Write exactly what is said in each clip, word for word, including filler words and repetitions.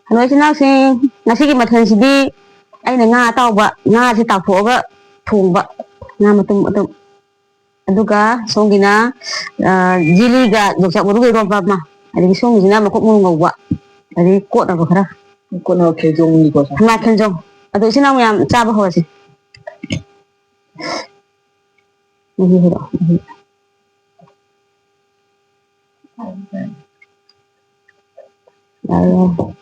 Hello ꯏꯆꯤꯟ ꯏꯅꯥꯎꯁꯤꯡ, ꯉꯁꯤꯒꯤ ꯃꯊꯦꯜꯁꯤꯗꯤ ꯑꯩꯅ ꯉꯥ ꯑꯇꯥꯎꯕ, ꯉꯥꯁꯦ ꯇꯥꯎꯊꯣꯛꯑꯒ ꯊꯣꯡꯕ, ꯉꯥ ꯃꯇꯨꯝ ꯃꯇꯨꯝ꯫ ꯑꯗꯨꯒ ꯁꯣꯝꯒꯤꯅ, ꯑ, ꯖꯤꯂꯤꯒ ꯌꯣꯡꯆꯥꯛ ꯃꯔꯨꯒ ꯏꯔꯣꯝꯕ ꯑꯃ, ꯑꯗꯒꯤ ꯁꯣꯝꯒꯤꯁꯤꯅ ꯃꯀꯨꯞ ꯃꯔꯨ ꯉꯧꯕ, ꯑꯗꯒꯤ ꯀꯣꯠꯅꯕ ꯈꯔ꯫ ꯀꯣꯠꯅꯕ ꯈꯦꯖꯣꯡꯅꯤꯀꯣ ꯁꯦ꯫ ꯍꯪꯒꯥꯝ ꯈꯦꯖꯣꯡ꯫ ꯑꯗꯣ ꯏꯆꯤꯟ ꯏꯅꯥꯎ ꯃꯌꯥꯝ ꯆꯥꯕ ꯍꯧꯔꯁꯤ꯫ ꯃꯍꯤ ꯍꯩꯔꯛꯑꯣ, ꯃꯍꯤ꯫ ꯌꯥꯔꯦ, ꯌꯥꯔꯦ꯫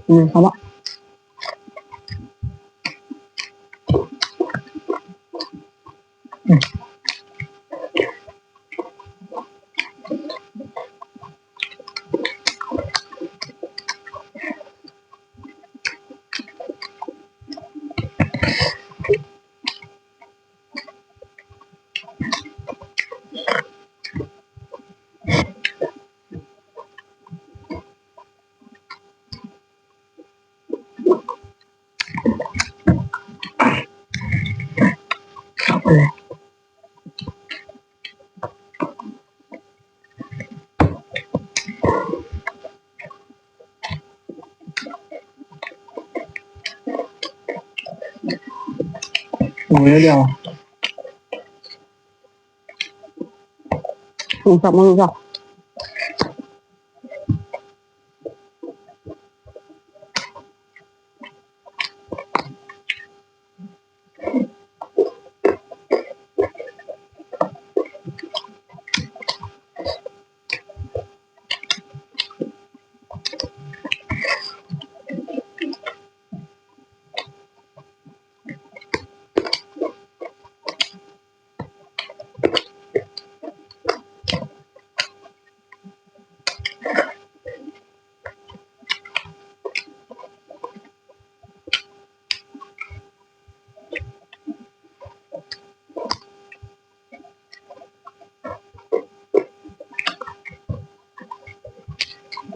ꯎꯝ, ꯍꯥꯎꯕ꯫ ꯎꯝ꯫ ꯌꯣꯡꯆꯥꯛ ꯃꯔꯨꯗꯣ꯫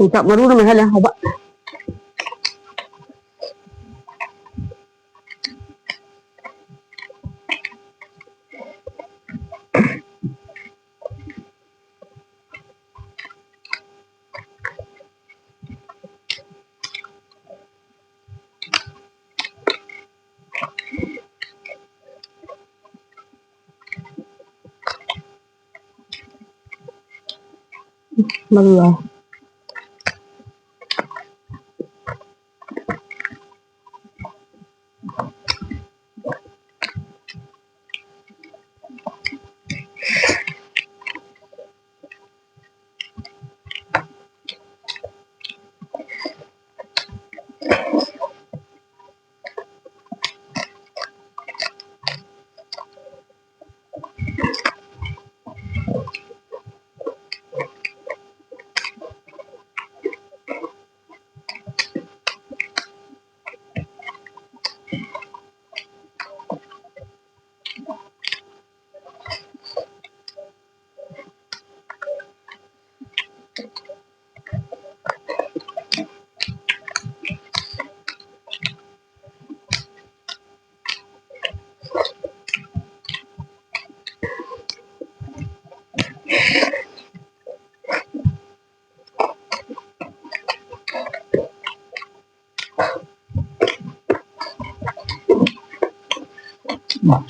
ꯌꯣꯡꯆꯥꯛ ꯃꯔꯨꯅ ꯃꯩꯍꯜꯂꯦ ꯍꯥꯎꯕ꯫ ꯃꯔꯨ ꯌꯥꯎ꯫ ꯎꯝ,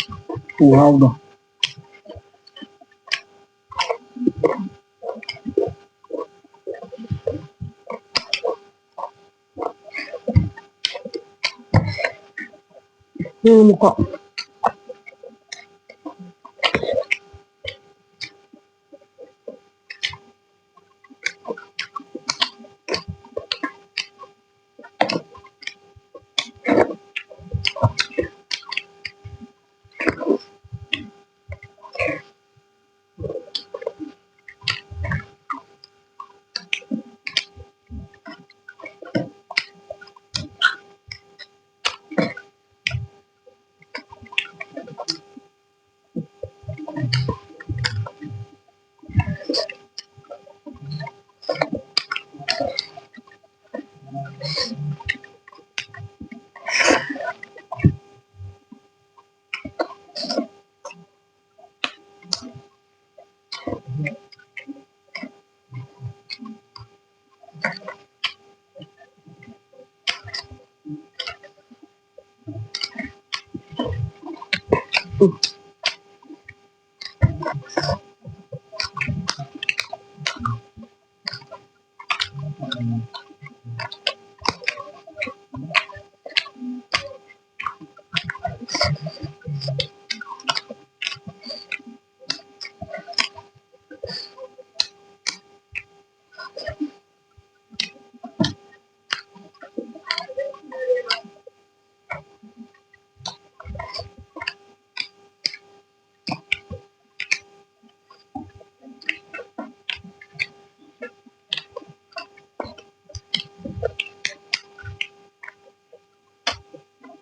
ꯈꯨꯍꯥꯎꯗꯣ꯫ ꯌꯦꯡꯉꯨꯀꯣ꯫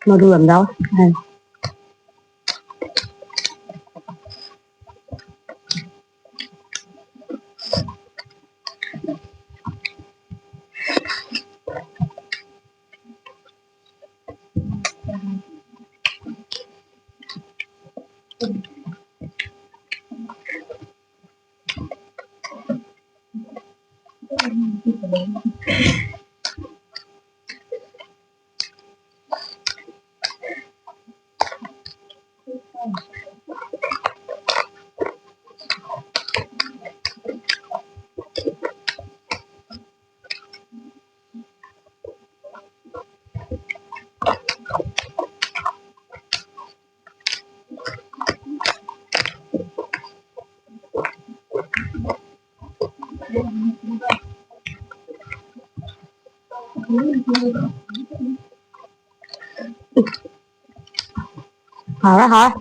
ꯃꯔꯨ ꯌꯥꯝ ꯌꯥꯎꯋꯦ꯫ ꯍꯥꯎꯔꯦ, ꯍꯥꯎꯔꯦ꯫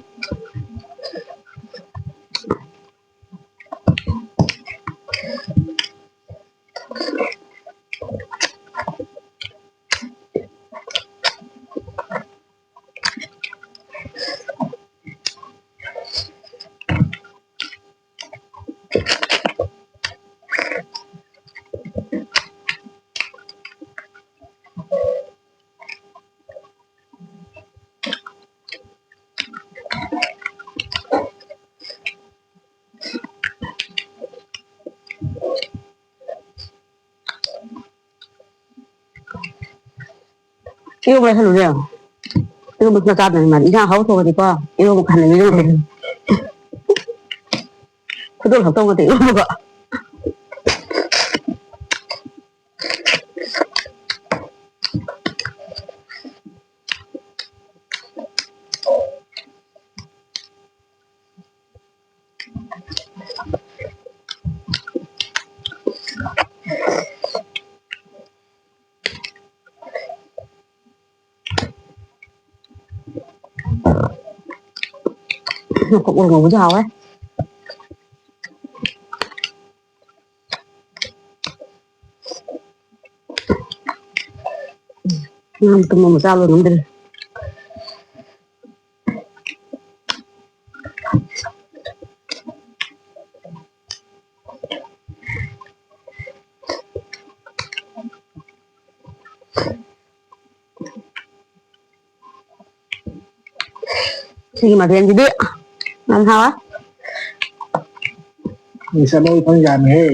ꯏꯔꯣꯝꯕ ꯂꯩꯁꯜꯂꯨꯅꯦ꯫ ꯏꯔꯣꯝꯕ ꯈꯔ ꯆꯥꯗꯕꯅꯤ ꯃꯥꯗꯤ꯫ ꯏꯟꯁꯥꯡ ꯑꯍꯥꯎꯕ ꯊꯣꯡꯉꯗꯤꯀꯣ, ꯏꯔꯣꯝꯕ ꯈꯟꯅꯕꯤ ꯏꯔꯣꯝꯕ꯫ ꯎꯝ꯫ ꯈꯨꯗꯣꯜ ꯈꯛ ꯇꯧꯅꯗꯦ ꯏꯔꯣꯝꯕꯒ꯫ ꯃꯀꯨꯞ ꯃꯀꯨꯞ ꯉꯧꯕꯁꯨ ꯍꯥꯎꯋꯦ꯫ ꯉꯥ ꯃꯇꯨꯝ ꯑꯃ ꯆꯥ ꯂꯣꯏ ꯉꯝꯗ꯭ꯔꯦ꯫ ꯁꯤꯒꯤ ꯃꯊꯦꯜꯁꯤꯗꯤ ꯌꯥꯝ ꯍꯥꯎꯋꯦ꯫ ꯃꯤꯁ ꯑꯃ ꯏꯐꯪ ꯌꯥꯝꯃꯦꯍꯦ꯫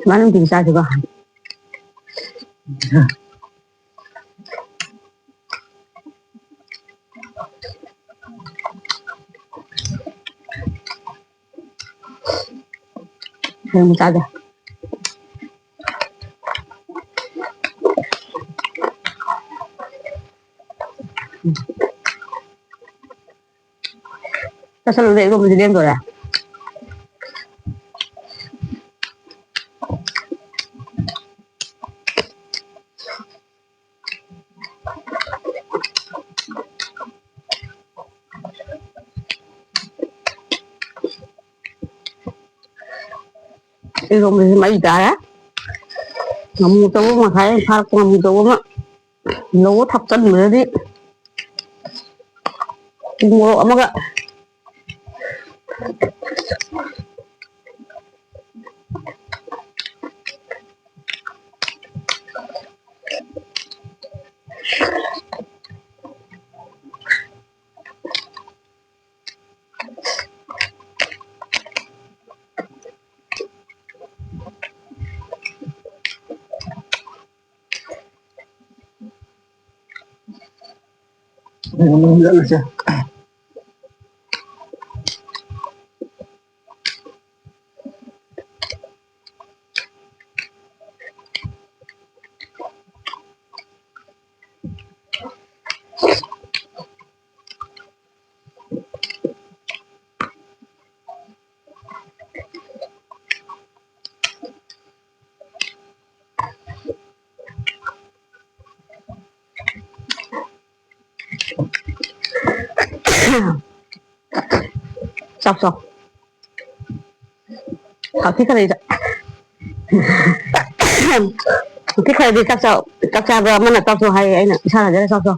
ꯃꯅꯨꯡꯗꯒꯤ ꯆꯥꯁꯤꯀꯣ꯫ ꯌꯦꯔꯨꯝ ꯆꯥꯒꯦ꯫ ꯆꯥꯁꯜꯂꯨꯅꯦ, ꯏꯔꯣꯝꯕꯁꯤ ꯂꯦꯡꯗꯣꯔꯦ꯫ ꯏꯔꯣꯝꯕꯁꯤ ꯃꯩ ꯇꯥꯔꯦ꯫ ꯉꯥꯃꯨ ꯑꯆꯧꯕ, ꯉꯁꯥꯏ ꯐꯥꯔꯛꯄ ꯉꯥꯃꯨ ꯑꯆꯧꯕ ꯑꯃ ꯂꯧꯕ ꯊꯥꯛꯆꯟꯕꯗꯗꯤ ꯎ ꯃꯣꯔꯣꯛ ꯑꯃꯒ꯫ ꯆꯥꯎ, ꯆꯥꯎ꯫ ꯍꯥꯎꯊꯤ ꯈꯔ ꯂꯩꯗ꯫ ꯍꯥꯎꯊꯤ ꯈꯔꯗꯤ ꯆꯥꯛ ꯆꯥꯎ, ꯆꯥꯛ ꯆꯥꯕ ꯑꯃꯅ ꯆꯥꯎ ꯆꯥꯎ ꯍꯥꯏꯌꯦ, ꯑꯩꯅ ꯏꯁꯥꯅ ꯍꯥꯏꯖꯔꯦ, ꯆꯥꯎ ꯆꯥꯎ꯫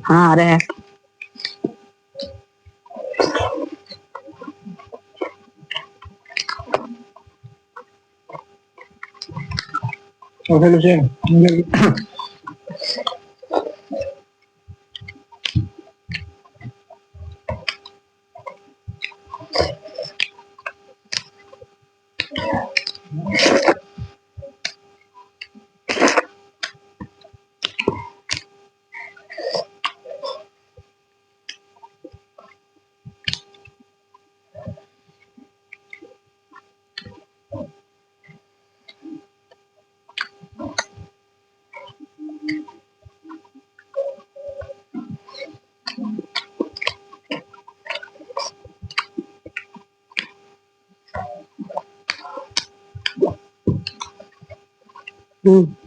ꯐꯥꯔꯦ꯫ ꯂꯧꯁꯜꯂꯨꯁꯦ꯫ ꯎꯝ꯫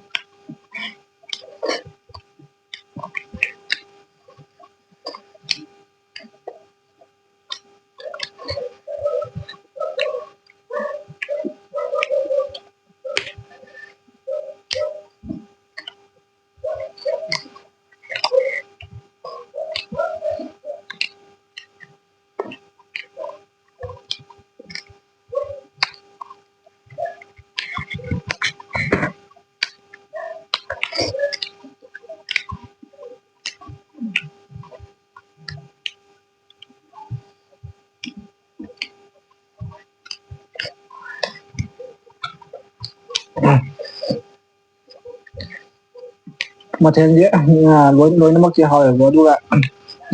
ꯃꯊꯦꯜꯁꯦ, ꯑ, ꯂꯣꯏ-, ꯂꯣꯏꯅꯃꯛꯁꯦ ꯍꯥꯎꯋꯦꯕ꯫ ꯑꯗꯨꯒ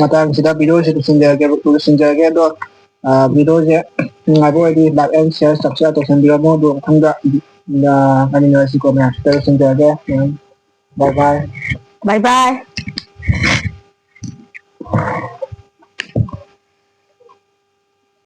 ꯃꯇꯥꯡꯁꯤꯗ video ꯁꯤ ꯂꯣꯏꯁꯤꯟꯖꯔꯒꯦ, ꯂꯣꯏꯁꯤꯟꯖꯔꯒꯦ꯫ ꯑꯗꯣ, ꯑ, video ꯁꯦ ꯅꯨꯡꯉꯥꯏꯕ ꯑꯣꯏꯔꯗꯤ like and share, subscribe ꯇꯧꯁꯟꯕꯤꯔꯝꯃꯣ꯫ ꯑꯗꯣ ꯃꯊꯪꯗ, ꯑ, ꯉꯥꯏꯃꯤꯟꯅꯔꯁꯤꯀꯣ ꯃꯌꯥꯝ꯫ ꯁꯤꯗ ꯂꯣꯏꯁꯤꯟꯖꯔꯒꯦ꯫ Bye bye꯫ Bye bye꯫